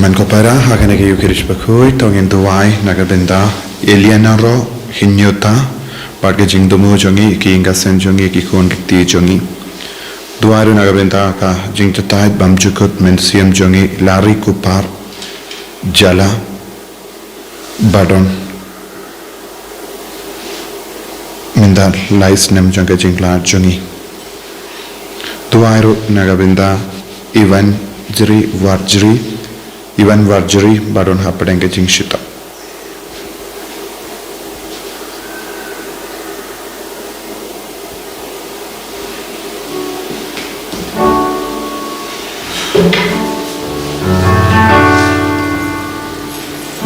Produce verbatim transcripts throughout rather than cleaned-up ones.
Ngan ko para ha kane ka Ïukharist Bakhuid, to ngin duwai na ka bynta Eliana Ro Hinyuta, bad ka jingdumu jong i, ki ïing ka sem jong i, ki khun riti jong i. Duwai ruh na ka bynta ka jingjatai bymjukut mynsiem jong i Larry Kupar Jala, ba don mynta lai snem jong ka jingkhlad jong i. Duwai ruh na ka bynta Ivan Jri Warjri, Ivan Warjri, ba don hapdeng ka jingshitap.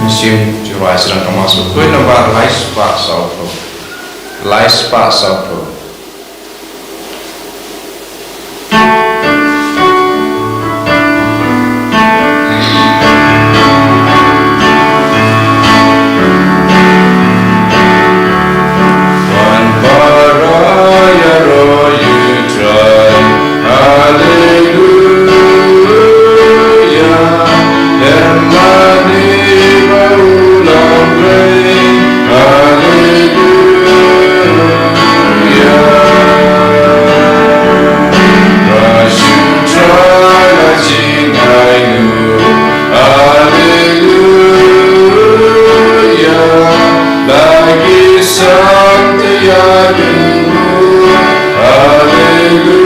Mynsiem, to rise lang ka Mass Bakhuid nambar lai spah sawphew. Lai spah sawphew. Wan para ïaroh ïa U Trai. Haleluya. Lem bad i ba u long blei. Haleluya. Ba shu Trai la jingai nu. Haleluya. Ba ki sam te ïa dum. Haleluya.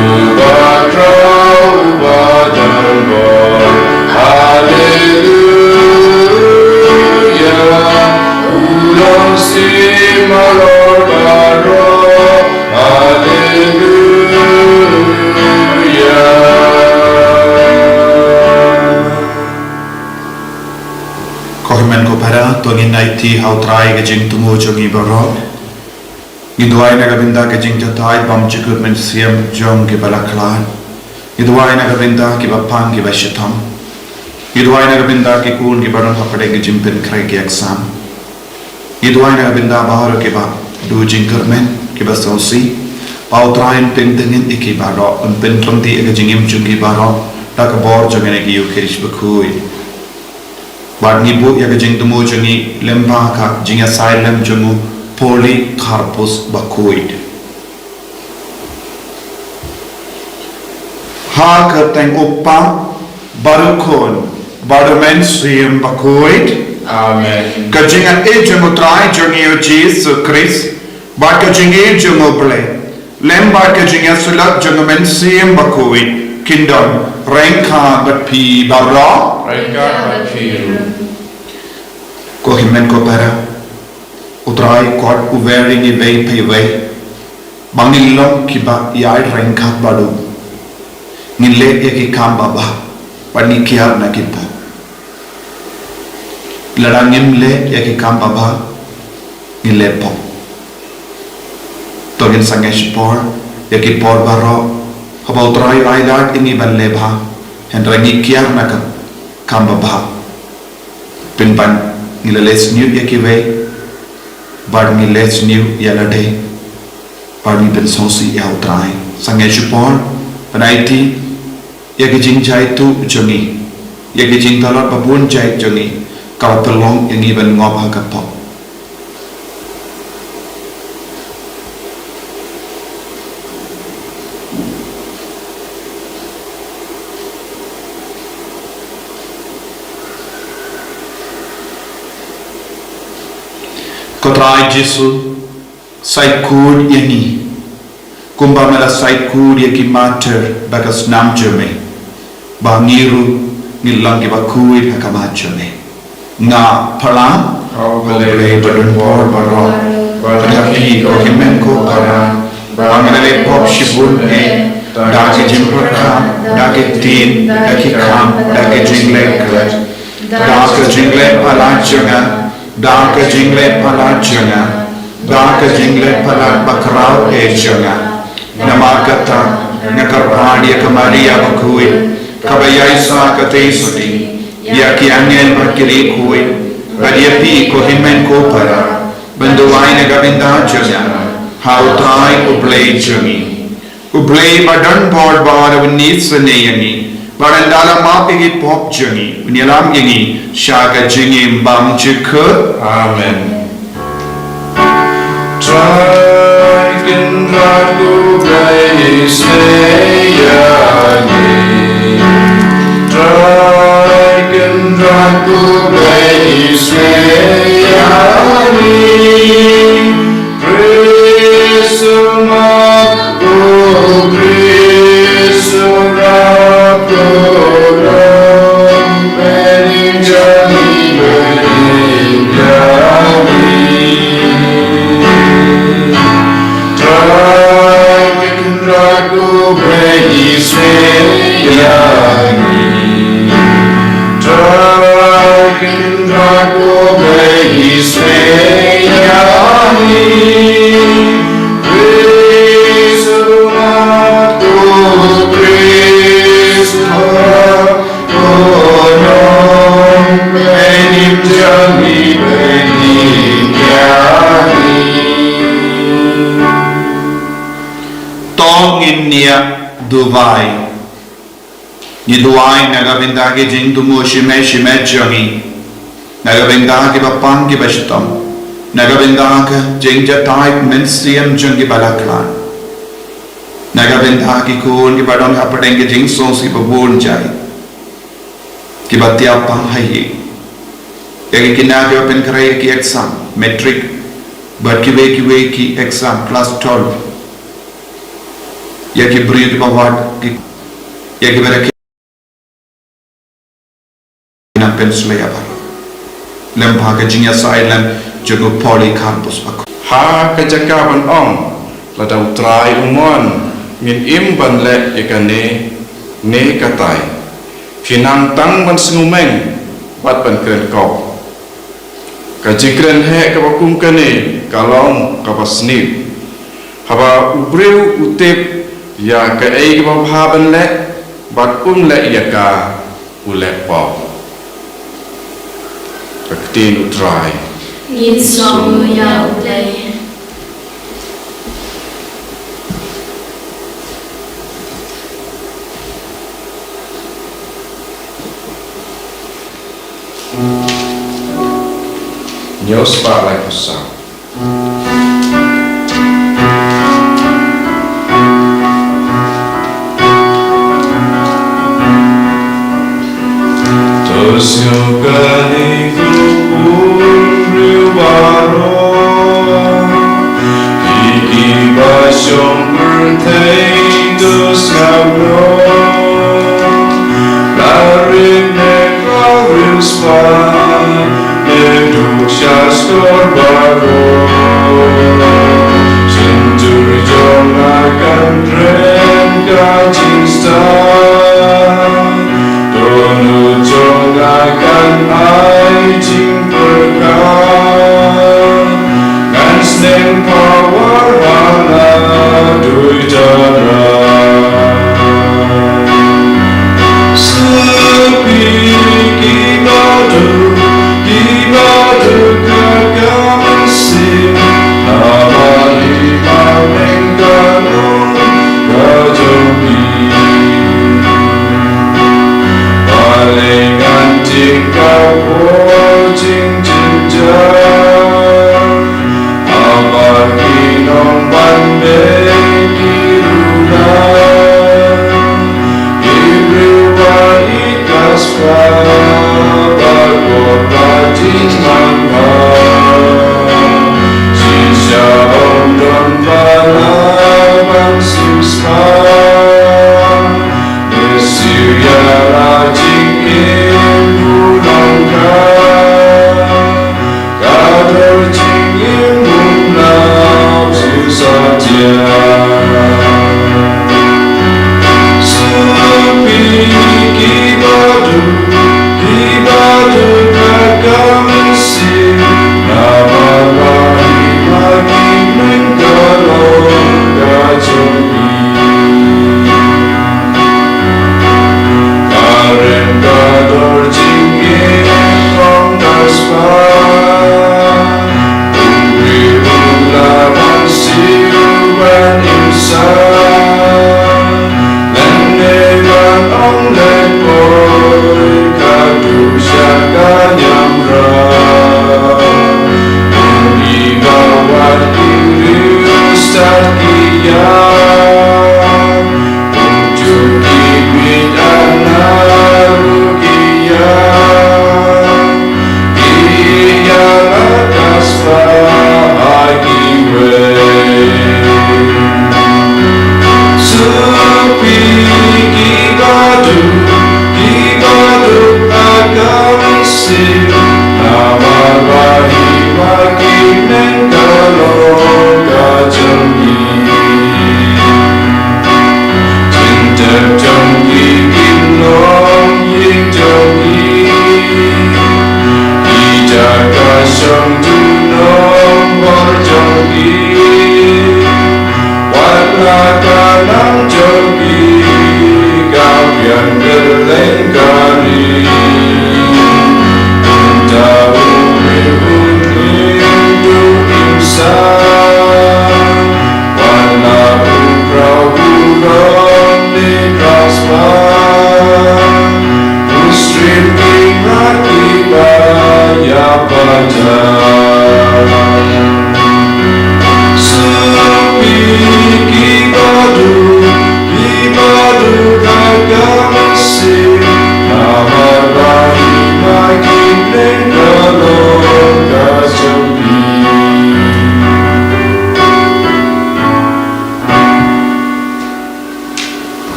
Uba khraw, uba don bor. Haleluya. U long siem halor baroh. Haleluya. Ko hynmen ko para, to ngin aiti ha U Trai ka jingthmu jong ngi baroh. Ngi duwai na ka bynta ka jingjatai bymjukut mynsiem jong ki ba la khlad. Ngi duwai na ka bynta ki ba pang, ki ba shitom. Ngi duwai na ka bynta ki khun ki ba don hapdeng ka jingpynkhreh ki exam. Ngi duwai na ka bynta baroh ki ba duh jingkyrmen, ki ba sngewsih. Ba U Trai un pyntngen ïa ki baroh, un pynrem ïa ka jingim jong ki baroh da ka bor jong kane ka Ïukharist Bakhuid. Bad ngi buh ïa ka jingthmu jong ngi lyngba ka jingïasaid lem jong u Polycarpus Bakhuid. Ha ka kyrteng U Kpa, bad U Khun, bad U Mynsiem Bakhuid. Amen. Ka jingïeit jong U Trai jong ngi U Jisu Khrist, bad ka jingïeit jong U Blei, lem bad ka jingïasyllok jong U Mynsiem Bakhuid, kin don ryngkat bad phi baroh. Ryngkat bad phi ruh. Ko hynmen ko para, U Trai u khot uwei ïa ngi iwei pa iwei ba ngin long ki ba ïaid ryngkat bad u. Ngin leh ïa ki kam babha, bad ngin kiar na ki pop. Lada ngim leh ïa ki kam babha, ngin leh pop. To ngin sangeh shipor ïa ki por baroh haba U Trai u ai lad ïa ngi ban leh bha, hynrei ngi kiar na ka kam babha. Pynban ngi la leh shñiuh ïa kiwei, bad ngi leh shñiuh ïa lade, bad ngi pynsngewsih ïa U Trai. Sangeh shipor ban aiti ïa ki jingjaituh jong ngi, ïa ki jingtlot babun jait jong ngi, kaba pynlong ïa ngi ban ngop ha ka pop. Ko Trai Jisu, sait khuid ïa ngi, kumba me la sait khuid ïa ki martyr ba ka snam jong me, ba ngi ruh ngin long ki ba khuid ha khmat jong me. Nga phla, O Blei badonbor baroh, bad ha phi ko hynmen ko para, ba nga la leh pop shibun eh, da ki jingpyrkhat, da ki ktien, da ki kam, da ki jingleh khlem, da ka jingleh palat jong nga, da ka jingleh palat jong nga, da ka jingleh palat bakhraw eh jong nga. Namar kata, nga kyrpad ïa ka Maria bakhuid, kaba ïaisah katei sutei ïa ki angel bad ki riewkhuid, bad ïa phi ko hynmen ko para, ban duwai na ka bynta jong nga ha U Trai U Blei jong ngi. U Blei ba don bor ba u la wan isynei ïa ngi, ba u la map ïa ki pop jong ngi, un ïalam ïa ngi sha ka jingim bymjukut. Amen. Trai Kynrad, ko Blei isynei ïa ngi. Trai Kynrad, ko Blei isynei ïa ngi. Khrist u map, ko Khrist u rap, ko Nongpynim jong ngi, pynïaid ïa ngi. Trai Kynrad, ko Blei isynei ïa ngi. Trai Kynrad, ko Blei isynei ïa ngi. Khrist u map, ko Khrist u rap, ko Nongpynim jong ngi, pynïaid ïa ngi. To ngin ïa duwai. Ngi duwai na ka bynta ki jingthmu shimet shimet jong ngi, na ka bynta kiba pang kiba shitom, na ka bynta ka jingjatai mynsiem jong kiba la khlad, na ka bynta ki khun kiba don hapdeng ki jingsngewsih kiba bun jait, kiba thiah pang ha ïing, ïa ki khynnah kiba pynkhreh ïa ki exam matric bad kiwei kiwei ki exam klas twelve, ïa ki briew kiba wad, ki, ïa kiba rakhe na pynslem ïa baroh lem bad ka jingïasaid lem jong u Polycarpus Akut. Ha ka jaka ban ong, lada U Trai u mon, ngin im ban leh ïa kane ne katai. Phi nang tang ban sngewmeng bad ban kren kop. Ka jingkren heh kaba kum kane ka long kaba sniew. Haba u briew u tip ïa kaei kaba bha ban leh bad um leh ïa ka, u leh pop. Ka ktien U Trai. Ngin sngewbha ïa U Blei. Hynñiew spah laiphew saw. To sngewbha ïa ngi kum u briew baroh, ïa kiba shong pyrthei to sngap noh. La rit ne la riewspah, ne duh sha shkor baroh. Shyntur jong nga kan kren ka jingstad, to nud jong nga kan ai jingpyrkhat. Ngan sneng power ha la dui tara.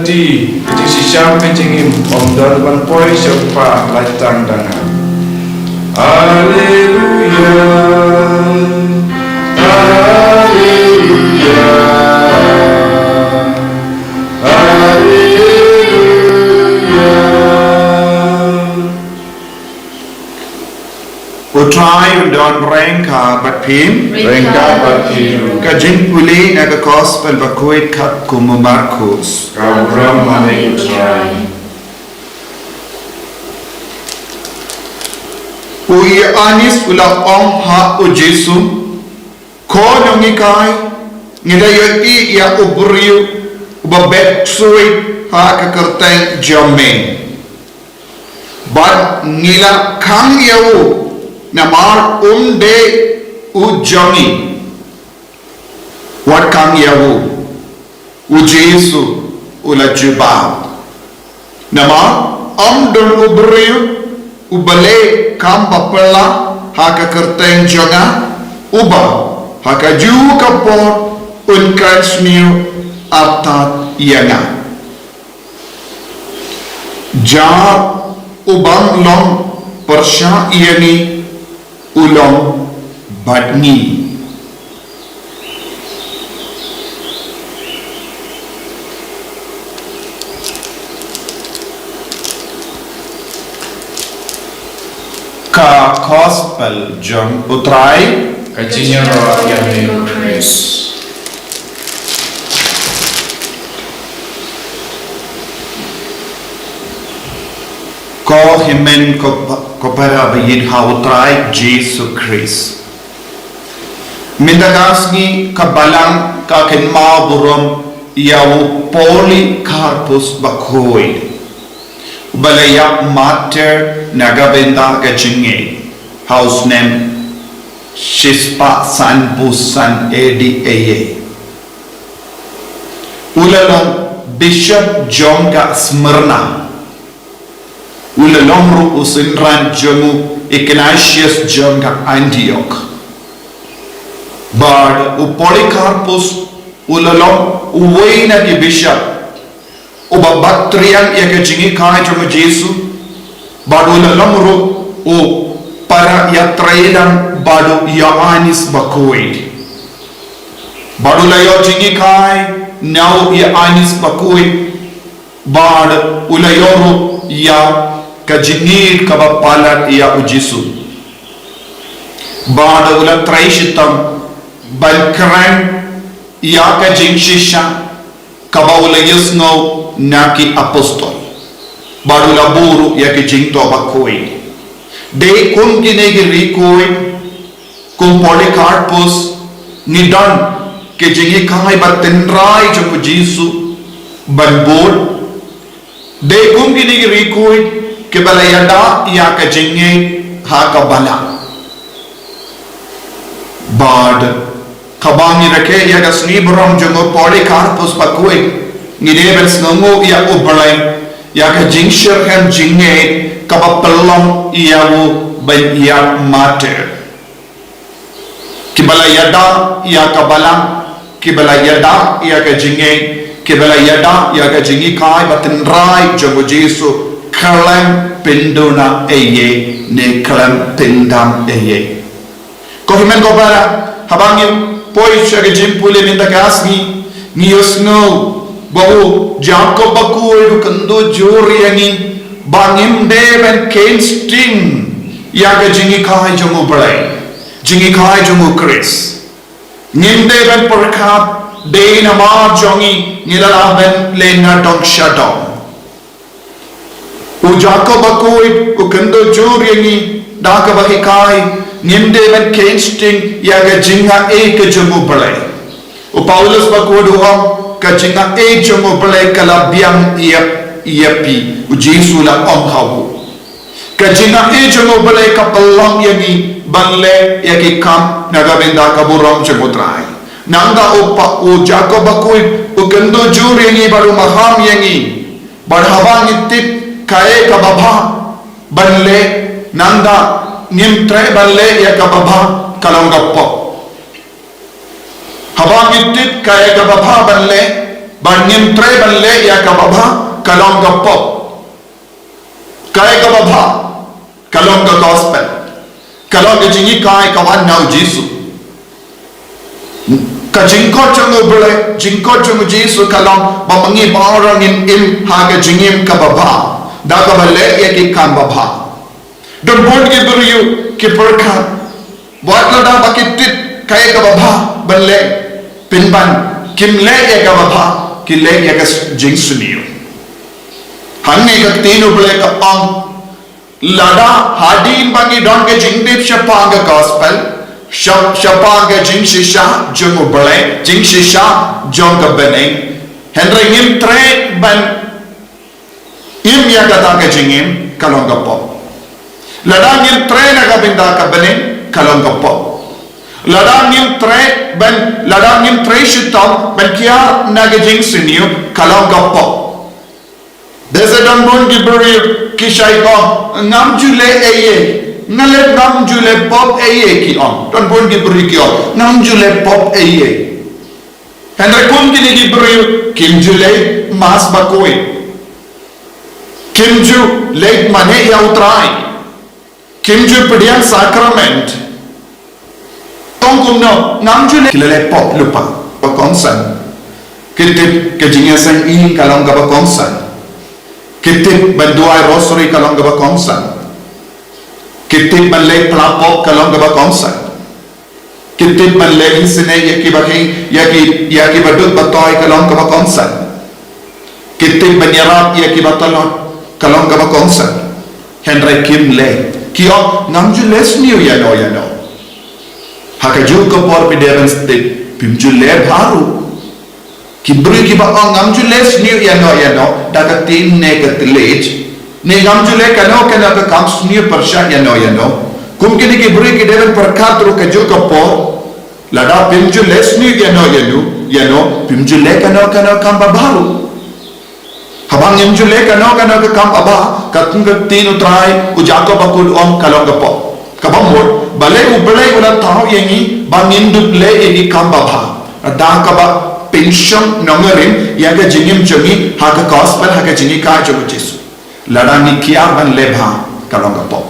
Ti, ka jingshisha ka jingim, ym don ban poi sha u Kpa lait tang da nga. Haleluya. Haleluya. Haleluya. U Trai un don ryngkat bad phi. Ryngkat bad phi. Ka jingpule na ka Gospel bakhuid katkum u Markus. Ka burom ha me ko Trai. U Ïoannis u la ong ha u Jisu, ko nonghikai, ngi la ïohi ïa u briew uba beh ksuid ha ka kyrteng jong me. Bad ngi la khang ïa u, namar um dei u jong ngi. Wat khang ïa u, u Jisu u la jubab. Namar ym don u briew u balei kam ba pyrla ha ka kyrteng jong nga, uba ha kajuh ka por un kren sniew artat ïa nga. Jar u bym long pyrshah ïa ngi, u long bad ngi. Ka Gospel jong u Trai. Ka jingïaroh ïa me ko Khrist. Ko hynmen ko pa-, ko para ba ïeit ha u Trai Jisu Khrist. Mynta ka sngi ka Balang ka kynmaw burom ïa u Polycarpus bakhuid, uba la ïap martyr na ka bynta ka jingngeit ha u snem shispah sanphew san A D A. U la long bishop jong ka Smyrna. U la long ruh u synran jong u Ignatius jong ka Antioch. Bad u Polycarpus u la long uwei na ki bishop uba bat triang ïa ka jinghikai jong u Jisu. Bad u la long ruh u para ïatreilang bad u Ïoannis bakhuid. Bad u la ïoh jinghikai na u Ïoannis bakhuid. Bad u la ïoh ruh ïa ka jingngeit kaba palat ïa u Jisu. Bad u la trei shitom ban kren ïa ka jingshisha kaba u la ïohsngew na ki apostol. Bad u la buh ruh ïa ki jingthoh bakhuid. Dei kum kine ki riewkhuid, kum Polycarpus, ngi don ki jinghikai ba tynrai jong u Jisu ban bud. Dei kum kine ki riewkhuid kiba la ïada ïa ka jingngeit ha ka Balang. Bad haba ngi rakhe ïa ka sngi burom jong u Polycarpus bakhuid, ngi dei ban sngewnguh ïa U Blei ïa ka jingshitrhem jingngeit kaba pynlong ïa u ban ïap martyr. Kiba la ïada ïa ka Balang, kiba la ïada ïa ka jingngeit, kiba la ïada ïa ka jinghikai ba tynrai jong u Jisu, khlem pynduna eiei ne khlem pyndam eiei. Ko hynmen ko para, haba ngi poi sha ka jingpule mynta ka sngi, ngi ïohsngew ba u Jakob bakhuid u kyntu jur ïa ngi ba ngim dei ban kheiñ sting ïa ka jinghikai jong U Blei, jinghikai jong u Khrist. Ngim dei ban pyrkhat dei namar jong ngi ngi la lah ban leh nadong shadong. U Jakob bakhuid u kyntu jur ïa ngi da kaba hikai, ngim dei ban kheiñ sting ïa ka jingaiei ka jong U Blei. U Paulus bakhuid u ong, ka jingaiei jong U Blei ka la biang ïa, ïa phi, u Jisu u la ong ha u. Ka jingaiei jong U Blei ka pynlong ïa ngi ban leh ïa ki kam na ka bynta ka burom jong U Trai. Nangta u pa, u Jakob bakhuid u kyntu jur ïa ngi bad u maham ïa ngi. Bad haba ngi tip kaei kaba bha ban leh, nangta ngim treh ban leh ïa kaba bha, ka long ka pop. Haba ngi tip kaei kaba bha ban leh, Ba ngim treh ban leh ïa kaba bha, ka long ka pop. Kaei kaba bha, ka long ka gospel. Ka long ka jinghikai ka wan na u Jisu. Ka jingkhot jong u Blei, jingkhot jong u Jisu ka long ba ma ngi baroh ngin im ha ka jingim kaba bha da kaba leh ïa ki kam babha. Don bun ki briew ki pyrkhat, wat lada ba ki tip kaei kaba bha ban leh, pynban kim leh ïa kaba bha, ki leh ïa ka jingsniew. Hangne ka ktien u Blei ka ong, lada hadien ba ngi don ka jingtip shaphang ka gospel, shap- shaphang ka jingshisha jong u Blei, jingshisha jong ka bneng, hynrei ngim treh ban im ïa kata ka jingim, ka long ka pop. Lada ngim treh na ka bynta ka bneng, ka long ka pop. Lada ngim treh ban, lada ngim treh shitom ban kiar na ka jingsniew, ka long ka pop. Te sa don bun ki briew ki shait ong, ngam ju leh ei ei, nga leh, ngam ju leh pop ei ei, ki ong. Don bun ki briew ki ong, ngam ju leh pop ei ei. Hynrei kum kine ki briew kim ju leit Mass bakhuid, kim ju leit mane ïa u Trai, kim ju pdiang sakrament. Tang kumno, ngam ju leh, ki la leh pop lypa ba kongsan. Ki tip ka jingïaseng ïing ka long kaba kongsan. Ki tip ban duwai rosary ka long kaba kongsan. Ki tip ban leit pla pop ka long kaba kongsan. Ki tip ban leh isynei ïa kiba khih, ïa ki, ïa kiba duk ba toi ka long kaba kongsan. Ki tip ban ïarap ïa kiba tlot ka long kaba kongsan. Hynrei kim leh. Ki ong ngam ju leh sniew ïano ïano. Ha kajuh ka por phi dei ban tip, phim ju leh bha ruh. Ki briew kiba ong ngam ju leh sniew ïano ïano da ka ktien ne ka thylliej, ne ngam ju leh kano kano ka kam sniew pyrshah ïano ïano, kum kine ki briew ki dei ban pyrkhat ruh kajuh ka por, lada phim ju leh sniew ïano ïano, ïano, phim ju leh kano kano kam babha ruh. Haba ngim ju leh kano kano ka kam babha, katkum ka ktien u Trai, u Jakob bakhuid u ong ka long ka pop. Kaba mut, balei u Blei u la thaw ïa ngi ba ngin dup leh ïa ki kam babha, da kaba pynshong nongrim ïa ka jingim jong ngi ha ka gospel, ha ka jinghikai jong u Jisu. Lada ngi kiar ban leh bha, ka long ka pop.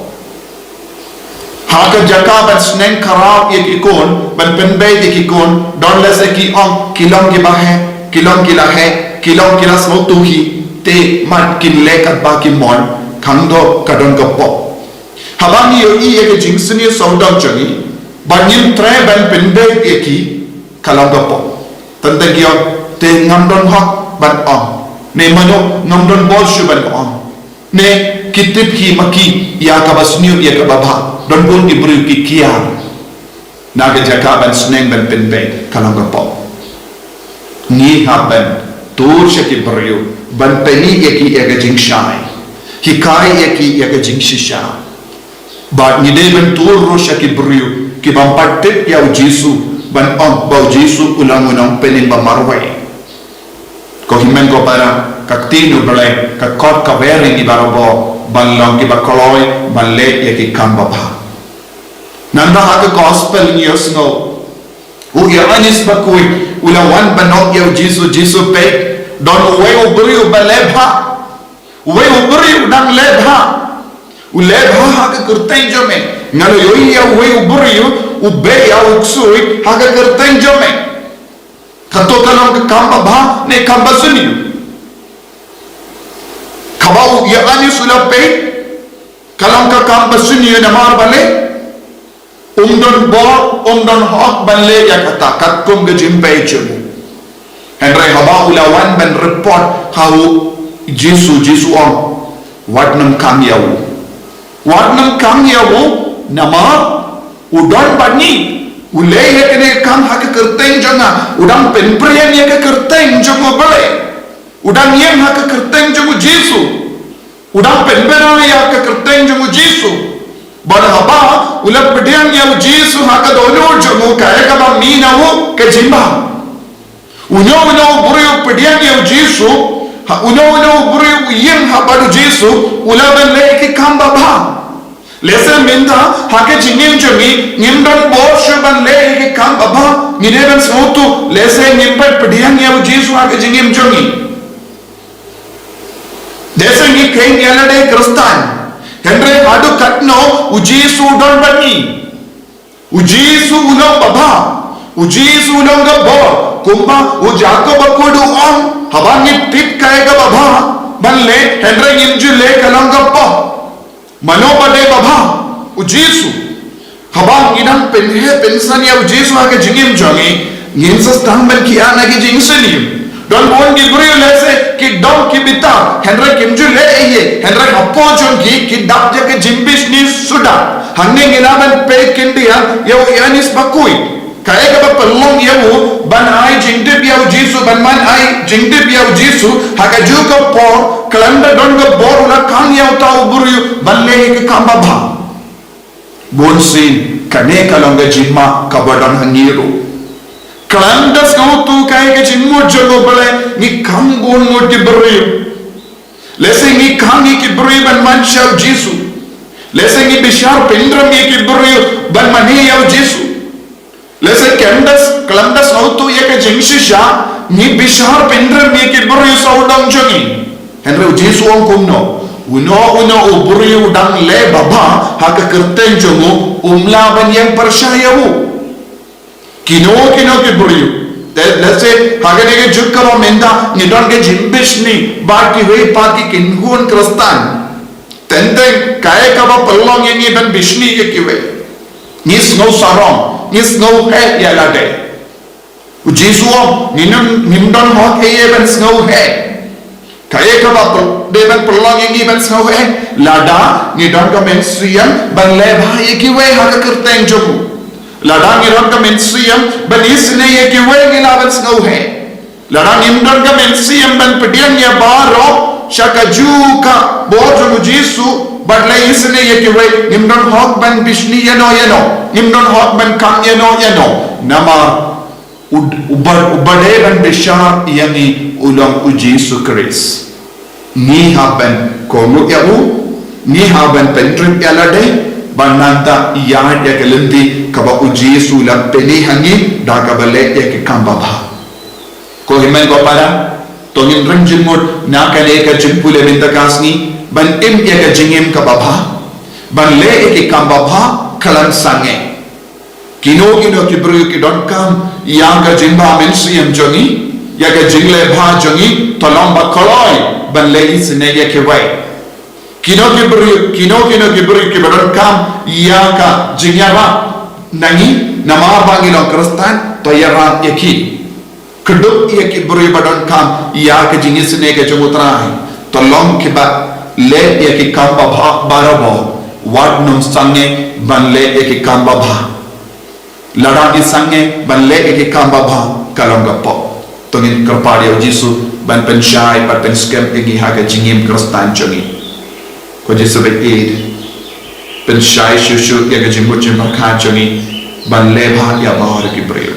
Ha ka jaka ban sneng khraw ïa ki khun, ban pynbeit ïa ki khun, don lehse ki ong ki long kiba heh, ki long ki la heh, ki long ki la sngewthuh hi, te mat kin leh katba ki mon, khang do ka don ka pop. Haba ngi ïohi ïa ka jingsniew sawdong jong ngi, ba ngim treh ban pynbeit ïa ki, ka long ka pop. Tang tang ki ong, te ngam don hok ban ong, ne mano ngam don bor shuh ban ong. Ne ki tip hi ma ki ïa kaba sniew ïa kaba bha. Don bun ki briew ki kiar na ka jaka ban sneng ban pynbeit, ka long ka pop. Ngi hap ban tur sha ki briew ban pyni ïa ki ïa ka jingshai, hikai ïa ki ïa ka jingshisha. Bad ngi dei ban tur ruh sha ki briew ki bym pat tip ïa u Jisu, ban ong ba u Jisu u long u nongpynim ba marwei. Ko hynmen ko para, ka ktien u Blei ka khot ka wer ïa ngi barabor ban long kiba kloi ban leh ïa ki kam babha. Nangta ha ka gospel ngi ïohsngew, u Ïoannis bakhuid u la wan ban ong ïa u Jisu, Jisu peit, don uwei u briew uba leh bha. Uwei u briew u dang leh bha. U leh bha ha ka kyrteng jong me. Nga la ïohi ïa uwei u briew u beh ïa u ksuid ha ka kyrteng jong me. Kato ka long ka kam babha ne kam basniew? Kaba u Ïoannis u la peit ka long ka kam basniew namar balei? Um don bor, um don hok ban leh ïa kata katkum ka jingpeit jong u. Hynrei haba u la wan ban report ha u Jisu, Jisu ong, wat nym khang ïa u. Wat nym khang ïa u, namar u don bad ngi. U leh ïa kane ka kam ha ka kyrteng jong nga. U dang pynpriang ïa ka kyrteng jong u Blei. U dang ïeng ha ka kyrteng jong u Jisu. U dang pynbna ïa ka kyrteng jong u Jisu. Bad haba u la pdiang ïa u Jisu ha ka dohnud jong u, kaei kaba mih na u? Ka jingbam. Uno uno u briew u pdiang ïa u Jisu, ha, uno uno u briew u ïeng ha bad u Jisu, u lah ban leh ki kam babha. Lehse mynta ha ka jingim jong ngi ngim don bor shuh ban leh ïa ki kam babha, ngi dei ban sngewthuh, lehse ngim pat pdiang ïa u Jisu ha ka jingim jong ngi. Lehse ngi kheiñ ïa lade Khristan, hynrei haduh katno u Jisu u don bad ngi? U Jisu u long babha. U Jisu u long ka bor. Kumba u Jakob bakhuid u ong, haba ngi tip kaei kaba bha ban leh, hynrei ngim ju leh, ka long ka pop. Mano ba dei babha? U Jisu. Haba ngi dang pynheh pynsan ïa u Jisu ha ka jingim jong ngi, ngin sa sdang ban kiar na ki jingsniew. Don bun ki briew lehse ki dom ki bitar, hynrei kim ju leh ei ei, hynrei hapoh jong ki ki dap ïa ka jingbishni suda. Hangne ngi lah ban peit khyndiat ïa u Ïoannis bakhuid. Kaei kaba pynlong ïa u ban ai jingtip ïa u Jisu, ban man ai jingtip ïa u Jisu, ha kajuh ka por, khlem da don ka bor u la khang ïa uta u briew ban leh ïa ki kam babha. Bun sien kane ka long ka jingma kaba don ha ngi ruh. Khlem da sngewthuh kaei ka jingmut jong U Blei, ngi khang bun ngut ki briew. Lehse ngi khang ïa ki briew ban man sha u Jisu. Lehse ngi bishar pynrem ïa ki briew ban mane ïa u Jisu. Lehse khlem da, khlem da sngewthuh ïa ka jingshisha, ngi bishar pynrem ïa ki briew sawdong jong ngi. Hynrei u Jisu u ong kumno? Uno uno u briew u dang leh babha ha ka kyrteng jong u, um lah ban ïeng pyrshah ïa u. Kino kino ki briew. Te lehse ha kane ka juk kaba mynta ngi don ka jingbishni bad kiwei pat ki kynhun Khristan. Teng teng kaei kaba pynlong ïa ngi ban bishni ïa kiwei? Ngi sngew sarong, ngi sngew heh ïa lade. U Jisu u ong, ngim, ngim don hok ei ei ban sngew heh. Kaei kaba pyn-, dei ban pynlong ïa ngi ban sngew heh? Lada ngi don ka mynsiem ban leh bha ïa kiwei ha ka kyrteng jong u. Lada ngi don ka mynsiem ban isynei ïa kiwei, ngi lah ban sngew heh. Lada ngim don ka mynsiem ban pdiang ïa baroh sha kajuh ka bor jong u Jisu bad leh isynei ïa kiwei, ngim don hok ban bishni ïano ïano, ngim don hok ban khang ïano ïano. Namar u, uba, uba dei ban bishar ïa ngi u long u Jisu Khrist. Ngi hap ban kohnguh ïa u, ngi hap ban pyntrei ïa lade, ban nangta ïaid ïa ka lynti kaba u Jisu u la pyni ha ngi da kaba leh ïa ki kam babha. Ko hynmen ko para, to ngin ring jingmut na kane ka jingpule mynta ka sngi ban im ïa ka jingim kaba bha, ban leh ïa ki kam babha khlem sangeh. Kino kino ki briew ki donkam ïa ka jingbha mynsiem jong ngi, ïa ka jingleh bha jong ngi, to long ba kloi ban leh isynei ïa kiwei. Kino ki briew, kino kino ki briew kiba donkam ïa ka jingïarap na ngi namar ba ngi long Khristan, to ïarap ïa ki. Kdup ïa ki briew ba donkam ïa ka jingisynei ka jong U Trai, to long kiba leh ïa ki kam babha barabor, wat nym sangeh ban leh ïa ki kam babha. Lada ngi sangeh ban leh ïa ki kam babha, ka long ka pop. To ngin kyrpad ïa u Jisu ban pynshai bad pynskhem ïa ngi ha ka jingim Khristan jong ngi. Ko Jisu ba ïeit, pynshai shuh shuh ïa ka jingmut jingpyrkhat jong ngi ban leh bha ïa baroh ki briew,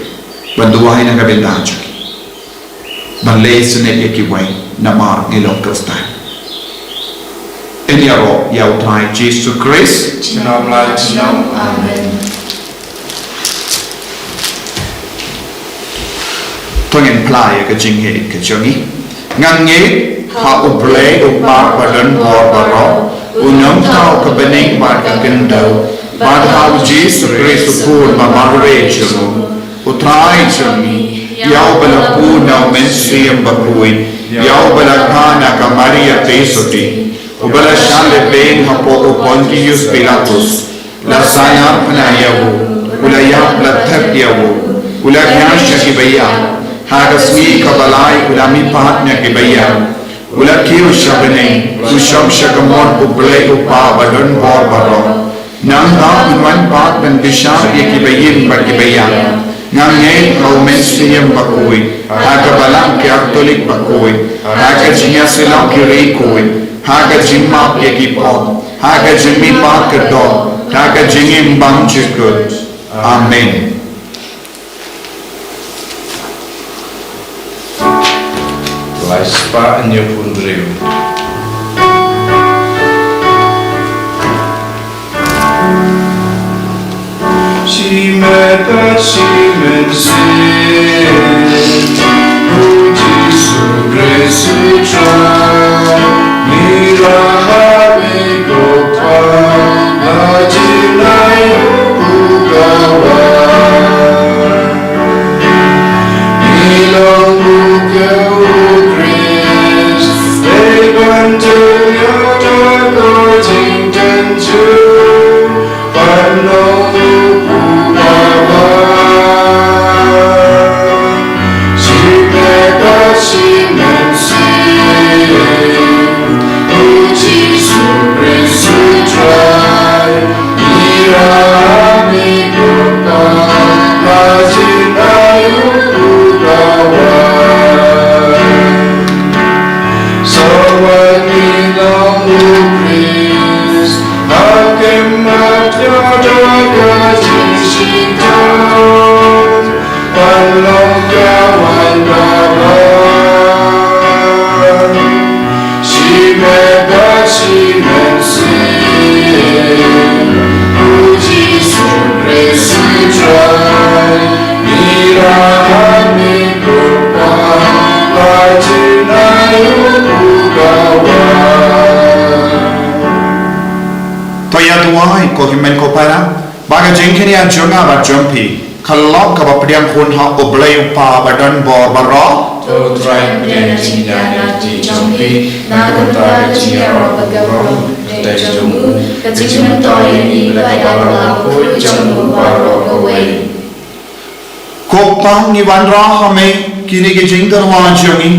ban duwai na ka bynta jong ngi, ban leh isynei ïa kiwei namar ngi long Khristan. Yn ïaroh ïa U Trai Jisu Khrist. Junom la junom. Amen. To ngin phla ïa ka jingngeit ka jong ngi. Nga ngeit ha U Blei U Kpa badonbor baroh, U Nongthaw ka bneng bad ka khyndew, bad ha U Jisu Khrist U Khun ba marwei jong u, U Trai jong ngi, ïa uba la bun na U Mynsiem Bakhuid, ïa uba la kha na ka Maria Theisotti, uba la shah lehbeiñ hapoh u Pontius Pilatus, la sahnarphna ïa u, u la ïap, la thep ïa u, u la hiar sha kiba ïap, ha ka sngi kaba lai u la mihpat na kiba ïap, u la kiew sha bneng, u shong sha ka mut U Blei U Kpa badonbor baroh. Nangta un wan pat ban bishar ïa kiba im bad kiba ïap. Nga ngeit ha U Mynsiem Bakhuid, ha ka Balang Katholik bakhuid, ha ka jingïasyllok ki riewkhuid, ha ka jingmap ïa ki pop, ha ka jingmihpat ka doh, ha ka jingim bymjukut. Amen. Lai spah hynñiewphew hynriew. Shi met bad shi mynsiem, U Jisu Khrist U Trai, ngi rah ha me ko Kpa, la jin ai u kawang. Ngi long u kiew u Khrist, dei ban jur ïa ka jingtynjuh, ban long u kpa ba. Shi met bad shi mynsiem, U Jisu Khrist U Trai, ngi rah ha me ko Kpa, la jin ai u kpa ba. Sa wan ngi long u Khrist, ha khmat ïa ka jingshiteng, ban long ka wan ba bha. Shi met bad shi mynsiem, U Jisu Khrist U Trai, ngi rah ha me ko Kpa, la jin ai u kpa ba. To ïa duwai, ko hynmen ko para, ba ka jingkynïa jong nga bad jong phi ka long kaba pdiang hun ha U Blei U Kpa badonbor baroh. To U Trai, pdiang ïa ka jingkynïa jong phi na ka bynta ka jingïaroh kaba burom jong u, ka jingmyntoi ïa ngi bad ïa la ka khun jong u baroh kawei. Ko Kpa, ngi wanrah ha me kine ki jingtyrwa jong ngi.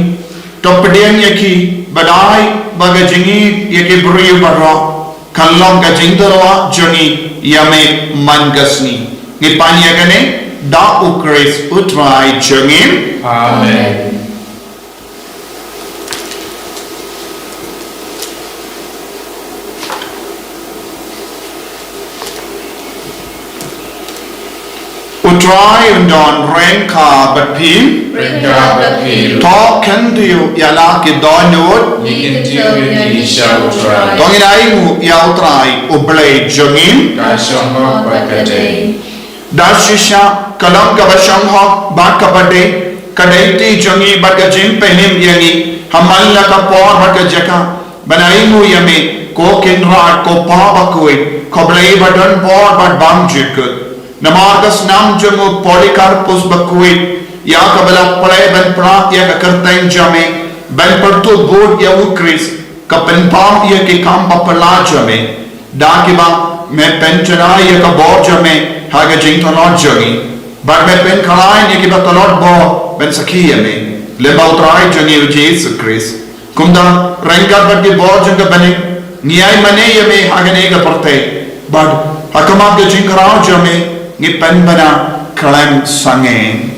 To pdiang ïa ki, bad ai ba ka jingïeit ïa ki briew baroh kan long ka jingtyrwa jong ngi ïa me man ka sngi. Ngi pan ïa kane da U Khrist U Trai jong ngi. Amen. U Trai un don ryngkat bad phi. Ryngkat bad phi. To kyntiew ïa la ki dohnud. Ngi kyntiew ïa ngi sha U Trai. To ngin ainguh ïa U Trai U Blei jong ngi. Ka shong hok bad ka dei. Da shisha ka long kaba shong hok bad kaba dei, ka dei ti jong ngi bad ka jingpynhim ïa ngi ha man la ka por bad ka jaka, ban ainguh ïa me ko Kynrad, ko Pa bakhuid, ko Blei badonbor bad bymjukut. Namar ka snam jong u Polycarpus bakhuid, ïa kaba la plie ban pynrah ïa ka kyrteng jong me, ban pyrtuh bud ïa U Khrist, ka pynpaw ïa ki kam ba phylla jong me. Da kiba me pynjanai ïa ka bor jong me ha ka jingtlot jong ngi, bad me pynkhlaiñ ïa kiba tlot bor ban sakhi ïa me lyngba U Trai jong ngi U Jisu Khrist. Kumta ryngkat bad ki bor jong ka bneng, ngi ai mane ïa me ha kane ka pyrthei, bad ha khmat ka jingkhraw jong me ngi pynbna khlem sangeh.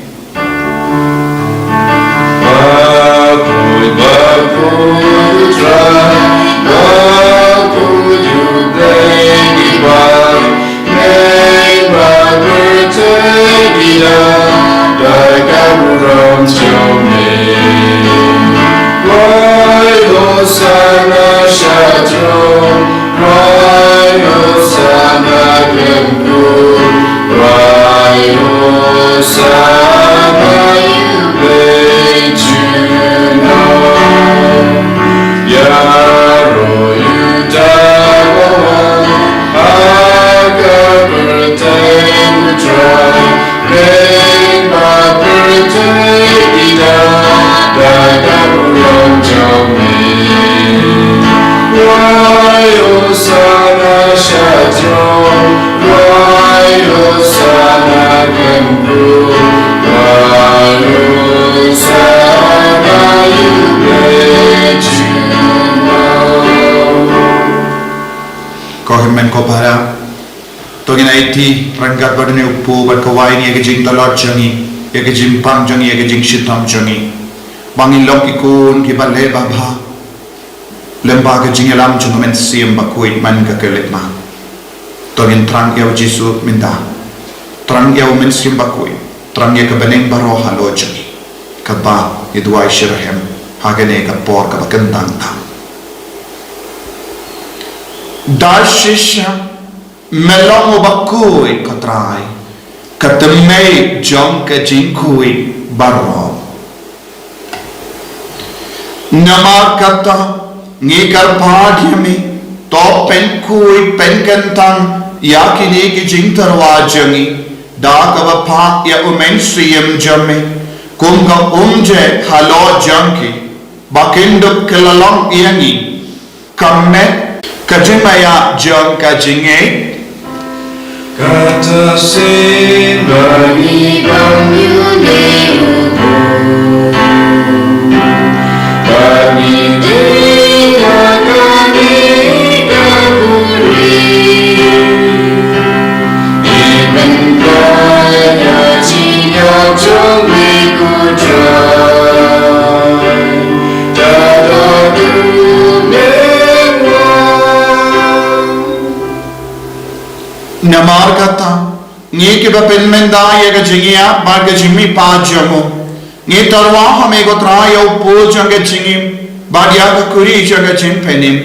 Bakhuid, bakhuid U Trai, bakhuid U Blei ngi batai, ba pyrthei ki da da ka burom jong me. Wai Hosana sha throne, wai Hosana khlem kur, wai Hosana ïa U Blei junom. Ïaroh ïa uta uba wan ha ka pyrthei U Trai, leh ba pyrthei ki da da ka burom jong me. Wai Hosana sha throne, wai Hosana khlem kur, wai Hosana ïa U Blei junom. Ko hynmen ko para, to ngin aiti ryngkat bad une u kpu bad ka wai ïa ka jingtlot jong ngi, ïa ka jingpang jong ngi, ïa ka jingshitom jong ngi, ba ngin long ki khun kiba leh babha lyngba ka jingïalam jong U Mynsiem Bakhuid man ka khyllipmat. To ngin thrang ïa U Jisu mynta, thrang ïa U Mynsiem Bakhuid, thrang ïa ka bneng baroh halor jong ngi, kaba ngi duwai shitrhem ha kane ka por kaba kyntang tam. Da shisha me long uba khuid, ko Trai, Ka thymmei jong ka jingkhuid baroh. Namar kata, ngi kyrpad ïa me, to pynkhuid pynkyntang ïa kine ki jingtyrwa jong ngi da kaba phah ïa u Mynsiem jong me, kum ka umjait halor jong ki, ba kin dup kylla long ïa ngi ka met, ka jingmaïa jong ka jingngeit. Kata shisien ba ngi bam ïa une u por, ba ngi dei ha kane ka buhrieh, ngi pynpaw ïa ka jingïap jong me, ko Trai, da kaba dei. Namar kata, ngi kiba pynmynda ïa ka jingïap bad ka jingmihpat jong u, ngi tyrwa ha me, ko Trai, ïa u pud jong ka jingim bad ïa ka khuri jong ka jingpynim.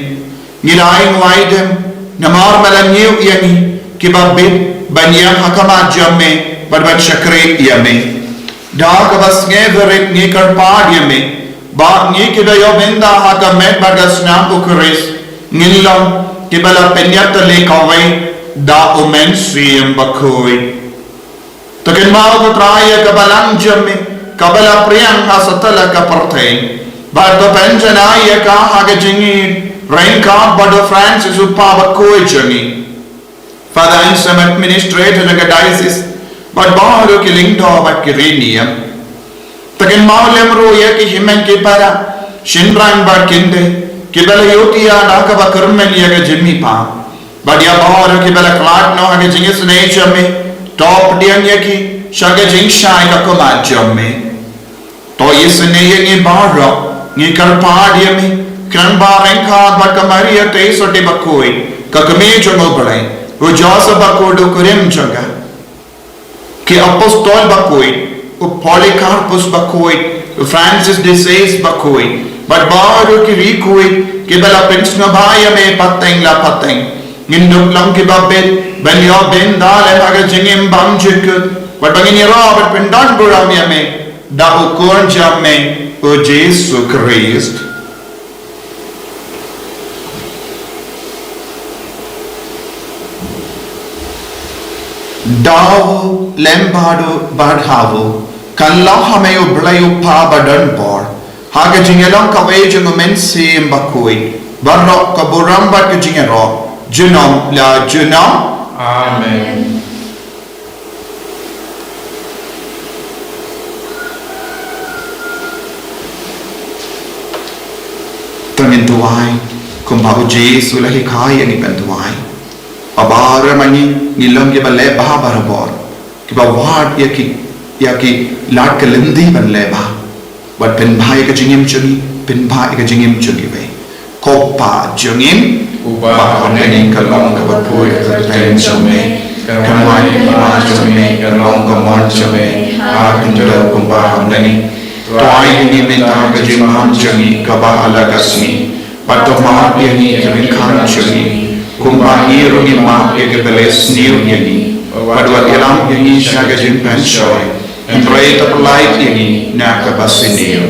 Ngi la ïeng wai dem namar me la ñiew ïa ngi kiba bit ban ïeng ha khmat jong me bad ban shakri ïa me. Da kaba sngewbha ngi kyrpad ïa me ba ngi kiba ïoh bynta ha ka met bad ka snam u Khrist ngin long kiba la pynïatylli kawei da u Mynsiem Bakhuid. To kynmaw, ko Trai, ïa ka balang jong me kaba la pdiang ha satlak ka pyrthei, bad to pynjanai ïa ka ha ka jingïeit ryngkat bad u Francis, u kpa bakhuid jong ngi, Father Anselm, administrator jong ka diocese, bad baroh ki lyngdoh bad ki riewniam. To kynmaw lem ruh ïa ki hynmen ki para, shynrang bad kynthei kiba la ïohi ïa da kaba kyrmen ïa ka jingmihpat, bad ïa baroh kiba la khlad noh ha ka jingisynei jong me, to pdiang ïa ki sha ka jingshai ka khmat jong me. To isynei ïa ngi baroh, ngi kyrpad ïa me, khnang ba ryngkat bad ka Maria Theisotti bakhuid, ka Kmie jong u Blei, u Joseph bakhuid u kurim jong ka, ki apostol bakhuid, u Polycarpus bakhuid, u Francis de Sales bakhuid, bad baroh ki riewkhuid kiba la pynsngewbha ïa me pateng la pateng, ngin dup long kiba bit ban ïoh bynta lem ha ka jingim bymjukut, bad ba ngin ïaroh bad pyndonburom ïa me da u Khun jong me, u Jisu Khrist. Da u lem bad u bad ha u, kan long ha me, u Blei u Kpa badonbor, ha ka jingïalong kawei jong u Mynsiem Bakhuid, baroh ka burom bad ka jingïaroh, junom la junom. Amen. To ngin duwai kumba u Jisu u la hikai ïa ngi ban duwai. Ba baroh ma ngi ngin long kiba leh bha barabor, kiba wad ïa ki, ïa ki lad ka lynti ban leh bha, bad pynbha ïa ka jingim jong ngi, pynbha ïa ka jingim jong kiwei. Ko Kpa jong ngi, uba ha bneng, ka long kaba khuid ka kyrteng jong me, ka wan ka hima jong me, ka long ka mon jong me ha khyndew kumba ha bneng. To ai ïa ngi mynta ka jingbam jong ngi kaba ha la ka sngi, bad to map ïa ngi ki ryngkat jong ngi, kumba ngi ruh ngi map ïa kiba leh sniew ïa ngi, bad wat ïalam ïa ngi sha ka jingpynshoi, hynrei to pyllait ïa ngi na kaba sniew.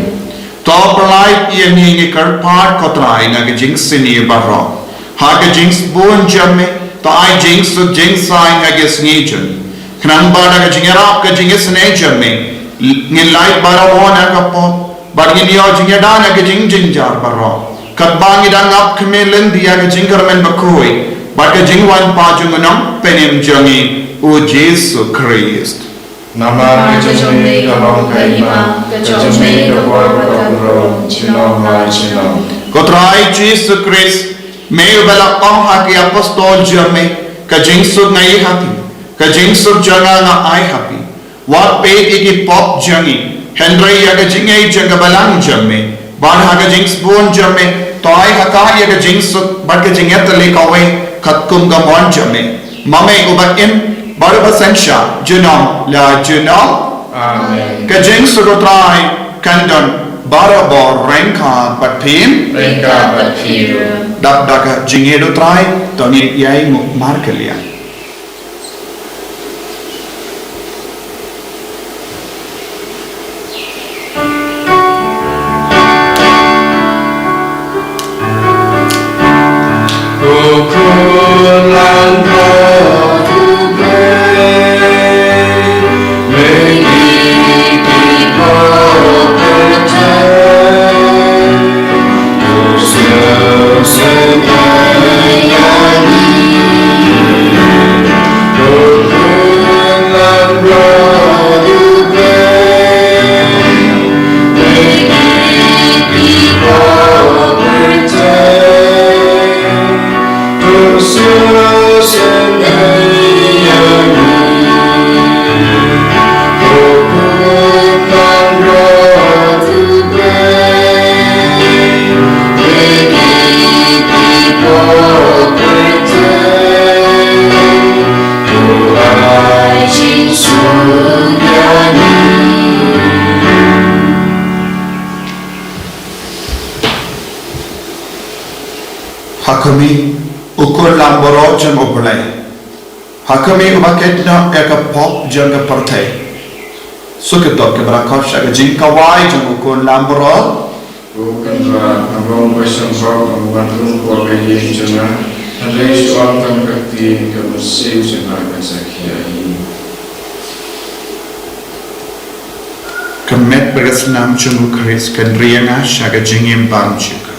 To pyllait ïa ngi, ngi kyrpad ko Trai, na ka jingsniew baroh. Ha ka jingsbun jong me, to ai jingsuk jingsaiñ ha ka sngi jong ngi, khnang ba da ka jingïarap ka jingisynei jong me, ngin lait barabor na ka pop, bad ngin ïoh jingïada na ka jingjynjar baroh, katba ngi dang ap khmih lynti ïa ka jingkyrmen bakhuid bad ka jingwan pat jong u Nongpynim jong ngi, u Jisu Khrist. Namar ka jong me ka long ka hima, ka jong me ka bor bad ka burom, junom la junom. Ko Trai Jisu Khrist, me uba la ong ha ki apostol jong me, ka jingsuk nga ai ha phi, ka jingsuk jong nga nga ai ha phi. Wat peit ïa ki pop jong ngi, hynrei ïa ka jingngeit jong ka balang jong me. Bad ha ka jingsbun jong me, to ai ha ka ïa ka jingsuk bad ka jingïatylli kawei katkum ka mon jong me, ma me uba im bad uba synshar junom la junom. Amen. Ka jingsuk u Trai kan don barabor ryngkat bad phi. Ryngkat bad phi ruh. Dap da ka jingïeit u Trai, to ngin ïai nguh markylliang. Ha khmih, u Khun langbrot jong U Blei. Ha khmih, uba kit noh ïa ka pop jong ka pyrthei. Suk ïa to, ki barakot sha ka jingkawai jong u Khun langbrot. Ko Kynrad, nga ong ba shen hok, nga wan rung ko ha ka ïing jong nga. Hynrei shu ong tang ka ktien, ka mynsiem jong nga kan sa khia ïa ngi. Ka met bad ka snam jong u Khrist kan ri ïa nga sha ka jingim bymjukut.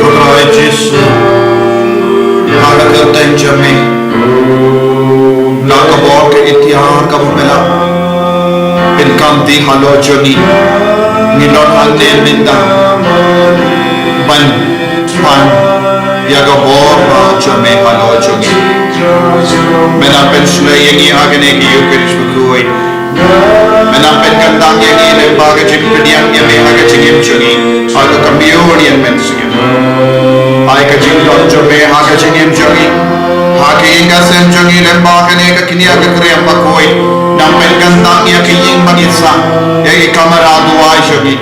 Ko Trai Jisu, ha ka kyrteng jong me, na ka bor ka iktiar kaba me la pynkam halor jong ngi, ngi don hangne mynta ban pan ïa ka bor ba jong me halor jong ngi. Me nang pynshlei ïa ngi ha kane ka Eucharist bakhuid. Me nang pynkyntang ïa ngi lyngba ka jingpdiang ïa me ha ka jingim jong ngi, ha ka Communion Mynsngi. Ai ka jingdon jong me ha ka jingim jong ngi, ha ka ïing ka sem jong ngi lyngba kane ka kñia ka kriam bakhuid. Nang pynkyntang ïa ka ïing ba ngi sah, ïa ki kamra duwai jong ngi.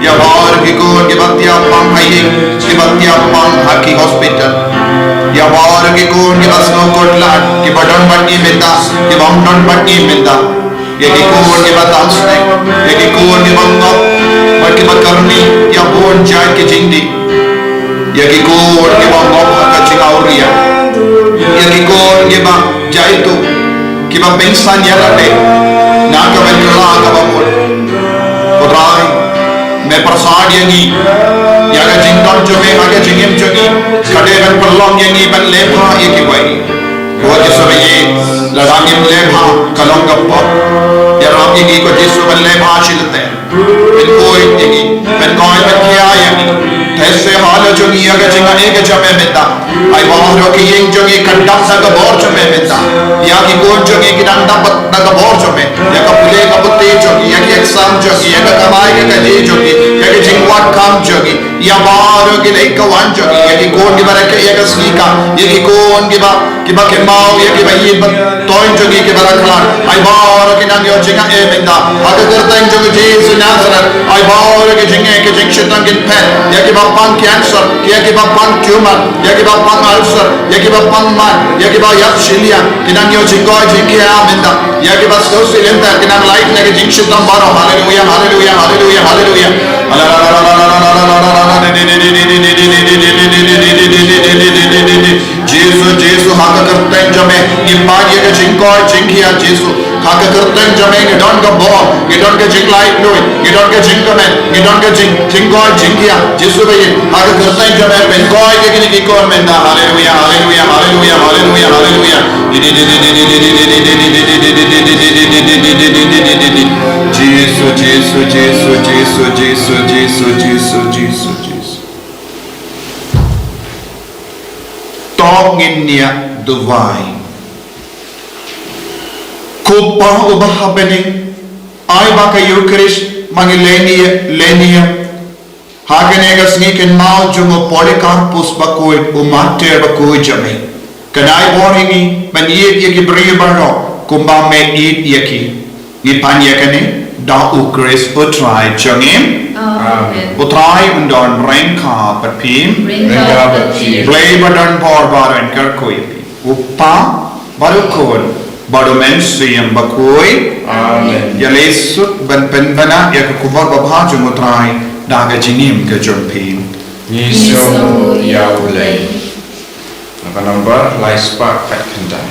Ïa baroh ki khun kiba thiah pang ha ïing, kiba thiah pang ha ki hospital. Ïa baroh ki khun kiba sngewkhuslai, kiba don bad ngi mynta, kiba ym don bad ngi mynta. Ïa ki khun kiba tang sneng, ïa ki khun kiba ngop bad kiba kyrni ïa bun jait ki jingdih. Ïa ki khun kiba ngop ha ka jingawria, ïa ki khun kiba jaituh, kiba pynsan ïa lade na ka bynta kaba mut. Ko Trai, me pyrshang ïa ngi, ïa ka jingdon jong me ha ka jingim jong ngi ka dei ban pynlong ïa ngi ban leh bha ïa kiwei. Ko Jisu, lada ngim leh bha, ka long ka pop. Ïarap ïa ngi ko Jisu ban leh bha shi lynter. Pynkoit ïa ngi, pynkoit pynkhia ïa ngi. Te sa halor jong ngi ïa ka jingaiei ka jong me mynta. Ai baroh ki ïing jong ngi kan dap da ka bor jong me mynta. Ïa ki khun jong ngi ki dang dap da ka bor jong me. Ïa ka pule ka puthi jong ngi, ïa ki exam jong ngi, ïa ka kamai ka kajih jong ngi, ïa ka jing wad kam jong ngi, ïa baroh ki leit ka wan jong ngi, ïa ki khun kiba rakhe ïa ka sngi ka, ïa ki khun kiba, kiba kynmaw, ïa kiba ïeit ba ton jong ngi kiba la khlad. Ai baroh ki nang ïoh jingaiei mynta ha ka kyrteng jong u Jisu Nasaret. Ai baroh ki jingeh ki jingshitom kin phet, ïa kiba pang cancer, ïa kiba pang tumor, ïa kiba pang ulcer, ïa kiba pang mad, ïa kiba ïap shiliang, ki nang ïoh jingkoit jingkhiah mynta. Ïa kiba sngewsih lynter, ki nang lait na ki jingshitom baroh. Haleluya, haleluya, haleluya, haleluya. Jisu, Jisu, ha ka kyrteng jong me ngi pan ïa ka jingkoit jingkhiah, Jisu. Ha ka kyrteng jong me ngi don ka bor, ngi don ka jinglaitluid, ngi don ka jingkmen, ngi don ka jing, jingkoit jingkhiah. Jisu ba ïeit, ha ka kyrteng jong me pynkoit ïa kine ki khun mynta. Haleluya, haleluya, haleluya, haleluya, haleluya. Jisu, Jisu, Jisu, Jisu, Jisu, Jisu, Jisu, Jisu. To ngin ïa duwai. Ko Pa uba ha bneng, ai ba ka Eukharist ma ngi lehniam, lehniam ha kane ka sngi kynmaw jong u Polycarpus bakhuid, u martir bakhuid jong me. Kan ai bor ïa ngi ban ïeit ïa ki briew baroh kumba me ïeit ïa ki. Ngi pan ïa kane da u Khrist u Trai jong ngi. Amen. U Trai un don ryngkat bad phi. Ryngkat bad phi. Blei ba don bor ba un kyrkhu ïa phi. U Kpa bad u Khun bad u Mynsiem Bakhuid. Amen. Ïa leit suk ban pynbna ïa ka khubor babha jong u Trai da ka jingim ka jong phi. Ngi sngew ïa U Blei. Naka number lai spah khat khyndai.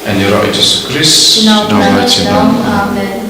Yn ïaroh ïa Jisu Khrist. Amen.